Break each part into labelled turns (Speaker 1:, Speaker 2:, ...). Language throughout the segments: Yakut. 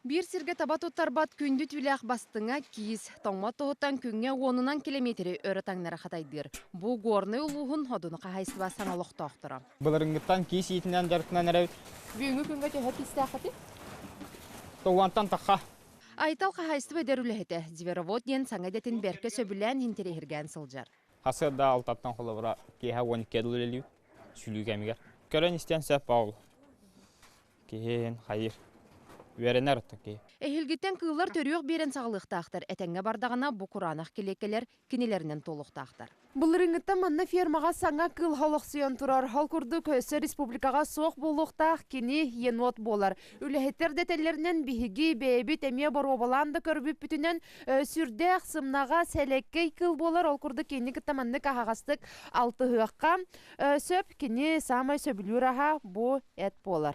Speaker 1: Биир сиргэ таба туттарбат күндү түүлээх бастыҥа киис, тоҥмот туһуттан күҥҥэ уонунан километри өрө таҥнары хатайдыыр. Бу Горнай улууһун Одуну хаһаайыстыба саҥа олохтоохторо.
Speaker 2: Былырыҥҥыттан киис иитинэн дьарыктанан эрэбит.
Speaker 1: Бүгүҥҥү күҥҥэ төһө киистээххитий?
Speaker 2: Тоҕуонтан тахха.
Speaker 1: Айтал хаһаайыстыба эдэр үлэһитэ, зверовод диэн саҥа идэтин бэркэ сөбүлээн интэриэһиргээн сылдьар.
Speaker 2: Сарсыарда алтаттан холобура киэһэ 12 дылы үлэлиир сүлүү кэмигэр. Көрөн истиэн сөп ол. Киһи хайыр. Үөрэнэр киһи.
Speaker 1: Эһилгиттэн кыыллар төрүөх биэрэн саҕалыахтаахтар. Этэҥҥэ бардаҕына бу кураанах килиэккэлэр кинилэринэн туолуохтаахтар. Былырыыҥҥыттан манна фермаҕа саҥа кыыл олохсуйан турар. Ол курдук өссө республикаҕа суох буолуохтаах кини енот буолар. Үлэһиттэр дэтэллэринэн биһиги бэйэбит эмиэ боруобалаан да көрбүппүтүнэн сүрдээх сымнаҕас, сэлэккэй кыыл буолар. Ол курдук кинини кытта маннык аһаҕастык алтыһыахха сөп. Кини саамай сөбүлүүр аһа бу эт буолар.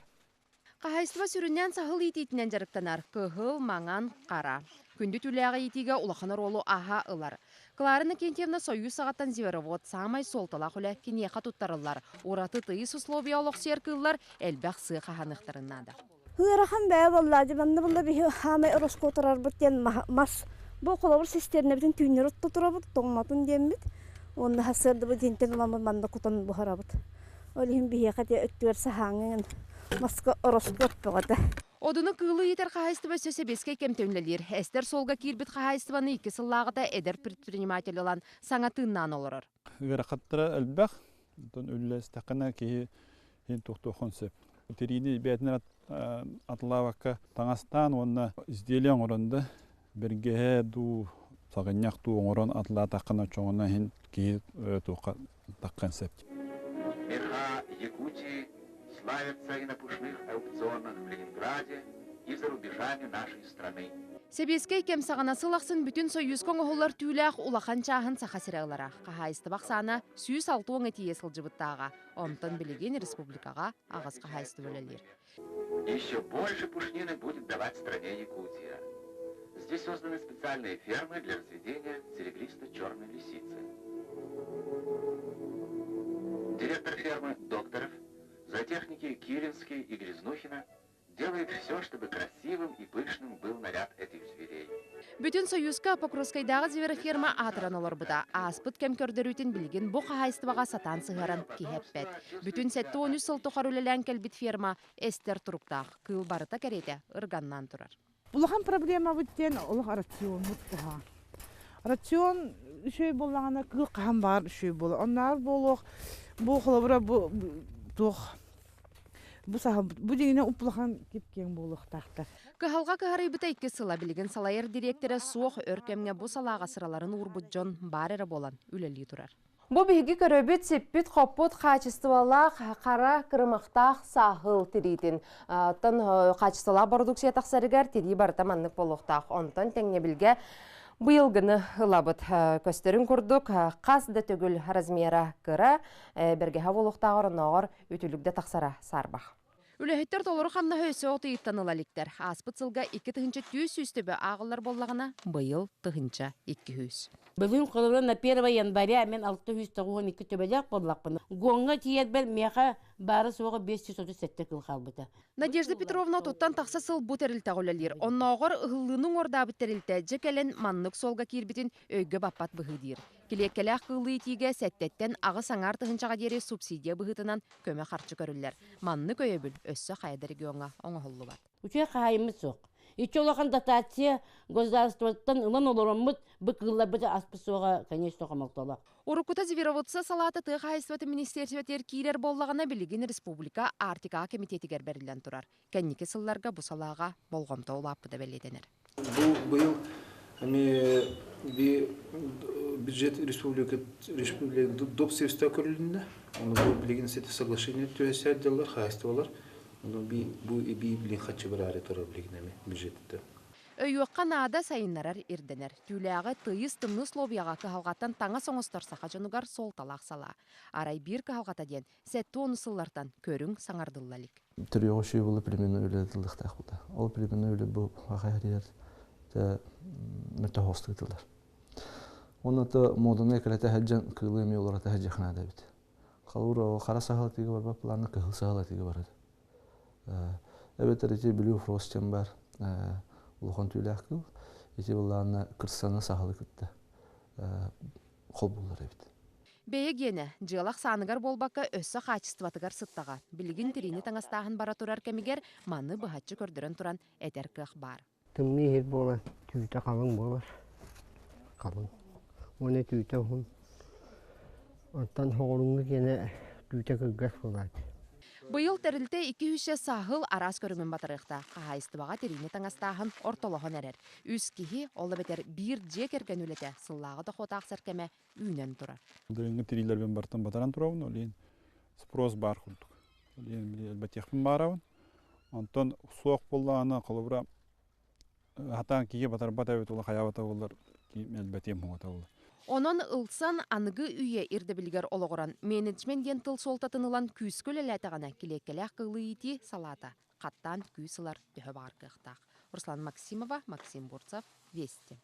Speaker 1: Хаһаайыстыба сүрүннээн саһыл иитиитинэн дьарыктанар. Кыһыл, маҥан, хара. Күндү түүлээҕи иитиигэ улахан оруолу аһа ылар. Клара Иннокентьевна Сойуус саҕаттан зверовод саамай суолталаах үлэ киниэхэ туттарыллар. Ураты тыйыс условия олохсуйар кыыллар элбэх сыа хаһаныахтарын наада.
Speaker 3: Ыарахан бэйэ буолла, манна буолла биһи хаамай ороскуотурарбыт диэн мас. Бу холобур систиэрнэбитин түүннэри оттотурабыт, тоҥмотун диэммит. Уонна сарсыардабыт дьиэнтэн ыламмыт манна кутан буһарабыт. Ол иһин биһиэхэ дьэ өттүгэр саһааҥҥын маска ороскуот бөҕөтө.
Speaker 1: Одуну кыылы иитэр хаһаайыстыба өссө сэбиэскэй кэмтэ үлэлиир. Эстэр суолга киирбит хаһаайыстыбаны икки сыллааҕыта эдэр предприниматель ылан саҥа тыыннаан олорор.
Speaker 4: Ыарахаттара элбэх. Онтон үллэстэххинэ киһи иһин тохтуохун сөп. Тириини бэйэтинэн атылаабакка таҥастаан уонна изделие оҥорон да бэргэһэ дуу, саҕынньах дуу оҥорон атылаатаххына оччоҕуна иһин киһи туохха таххан сөп.
Speaker 5: Меха Якутии славятся и на пушных аукционах в Ленинграде и за рубежами нашей страны.
Speaker 1: Сэбиэскэй кэм саҕана сыл ахсын бүтүн Сойууска оҥоһуллар түүлээх улахан чааһын Саха сирэ ылара. Хаһаайыстыба ахсаана 160 тиийэ сылдьыбыттааҕа. Онтон билигин республикаҕа аҕыс хаһаайыстыба үлэлиир.
Speaker 5: Еще больше пушнины будет давать стране Якутия. Здесь созданы специальные фермы для разведения серебристо-черной лисицы. Директор фермы Докторов, зоотехники Киринский и Грязнухина делает все, чтобы красивым и пышным был наряд этих зверей.
Speaker 1: Бүтүн Союзка Покровскайдааҕы звероферма аатыран олорбута. Ааспыт кэм көрдөрүүтүн билигин бу хаһаайыстыбаҕа сатаан сыһыаран киһи эппэт. Бүтүн 73 сыл тухары үлэлээн кэлбит ферма эстэр туруктаах. Кыыл барыта кэриэтэ ырганнаан турар.
Speaker 6: Улахан проблемабыт диэн олох рациоммут куһаҕан. Рацион үчүгэй буоллаҕына кыыл хаһан баҕар үчүгэй буолар. Оннооҕор буолуох бу холобура бу туох бу саһылбыт бу дьиҥинэ уп-улахан кип-киэҥ буолуохтаахтар.
Speaker 1: Кыһалҕа кыһарыйбыта икки сыла билигин салайар дириэктэрэ суох өр кэмҥэ бу салааҕа сыраларын уурбут дьон баар эрэ буолан үлэлии турар. Бу биһиги көрөбүт сиппит-хоппут хаачыстыбалаах хара кырымахтаах саһыл тириитин. Оттон хаачыстыбалаах бородууксуйа тахсарыгар тирии барыта маннык буолуохтаах. Онтон тэҥнэбилгэ быйылгыны ылабыт. Көстөрүн курдук, хас да төгүл размера кыра, бэргэһэ буолуохтааҕар оннооҕор үтүлүк да тахсара саарбах. Үлэһиттэр толору хамнаһы өссө от ыйыттан ыла иликтэр. Ааспыт сылга 2300 төбө ааҕыллар буоллаҕына, быйыл 1200.
Speaker 7: Бүгүн холобура на 1 января мен 692 төбөлөөх буоллахпына, Гоҥҥа тиийэрбэр миэхэ баара-суоҕа 537 кыл хаалбыта.
Speaker 1: Надежда Петровна туттан тахса сыл бу тэрилтэҕэ үлэлиир. Оннооҕор ыһыллыыны уҥуордаабыт тэрилтэ дьэ кэлэн маннык суолга киирбитин өйгө баппат быһыы диир. Килиэккэлээх кыылы иитиигэ сэттэттэн аҕыс аҥаар тыһыынчаҕа диэри субсидия быһыытынан көмө харчы көрүллэр. Маннык өйөбүл өссө хайа да региоҥҥа оҥоһуллубат.
Speaker 7: Үчүгэй хаһаайыммыт суох. Иччи улахан дотация государствоттан ылан олороммут бу кыылларбыт аспыт суоҕа, конечно, хомолтолоох.
Speaker 1: Уруккута звероводство салаата тыа хаһаайыстыбатын министиэристибэтигэр киирэр буоллаҕына, билигин республика Арктикаҕа кэмитиэтигэр бэриллэн турар. Кэнники сылларга бу салааҕа болҕомто улааппыта бэлиэтэнэр.
Speaker 8: Бу быйыл эми би бюджет республика республика доп средства көрүлүннэ. Оны бу билигин сити соглашение түһэсээр дьаллар хаһаайыстыбалар. Ону би бу эбии билин хаччы бараары турар билигин эми бюджетте.
Speaker 1: Өйүөххэ наада сайыннарар ирдэнэр. Түүлээҕи тыйыс тымныы условияҕа кыһалҕаттан таҥас оҥостор саха дьонугар суолталаах салаа. Арай биир кыһалҕата диэн 70 сыллартан көрүҥ саҥардылла илик.
Speaker 9: Төрүөҕү үчүгэй буолла племенной үлэ тыллыахтаах буолла. Ол племенной үлэ бу аха хэрийэр мөлтөх ыытыллар. Уонна то муодунай кэлэтэ сылдьан кыылы эмиэ уларыта сылдьыах наада эбит. Халуур хара саһыл атыыга барбат плана кыһыл саһыл атыыга барар. Эбэтэр ити Blue Frost диэн бар. Улахан түүлээх кыыл. Ити былаанна кырсаны саһылы кытта холбууллар эбит.
Speaker 1: Бэйэ гиэнэ, дьыала ахсааныгар буолбакка, өссө хаачыстыбатыгар сыттаҕа. Билигин тириини таҥастааһын бара турар кэмигэр маны быһаччы көрдөрөн туран этэр кыах баар.
Speaker 10: Тымныы иһит буолан түүтэ халыҥ буолар. Халыҥ. Уонна түүтэ уһун. Оттон соҕурууҥҥу киэнэ түүтэ кылгас буолааччы.
Speaker 1: Быйыл тэрилтэ 200 саһыл араас көрүҥүн батарыахтаах. Хаһаайыстыбаҕа тириини таҥастааһын ортолоһон эрэр. Үс киһи, ол эбэтэр биир дьиэ кэргэн үлэтэ сыллааҕы дохуотаах сэркэмэ үүнэн турар.
Speaker 4: Дырыҥҥы тириилэрбин бартан батаран турабын, ол иһин спрос баар курдук. Ол иһин били элбэтиэхпин баарабын. Онтон суох буоллаҕына, холобура, хатаан киһи батарбат эбит ула хайаабата буоллар, элбэтиэм хуҥата буолар.
Speaker 1: Онон ылсан аныгы үйэ ирдэбилигэр олоҕуран менеджмент диэн тыл суолтатын ылан күүскэ үлэлээтэҕинэ килиэккэлээх кылыы иитии салаата хаттаан күүс ылар төһө баҕар кыахтаах. Руслан Максимова, Максим Бурцев, Вести.